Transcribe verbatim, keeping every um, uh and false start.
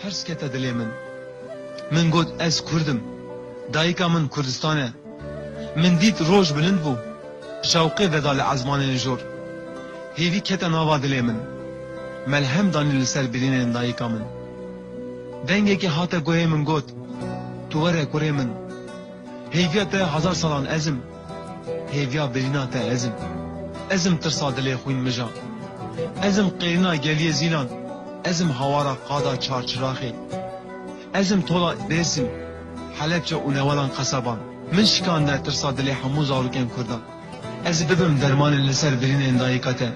Ters kete dilê min. Min got, ez Kurd im. Dayika min Kurdistan e. Min dît roj bilind bû. Şewqê veda li ezmanên jor. Hêvî kete nava dilê min. Melhem danî li ser birînên dayika min. Dengekî hate guhê min got, tu were kurê min. Hêviya te hezar salan ez im. Hêviya birîna te ez im. Ez im tirsa dilê xwîn mija. Ez im qêrîna geliyê Zîlan. Ez im hawara qada çarçiraxê. Ez im tola Dêrsim, Helepçe û newelan qeseban. Min şikande tirsa dilê hemû zarokên Kurdan. Ez bibim dermanê li ser birînên dayika te.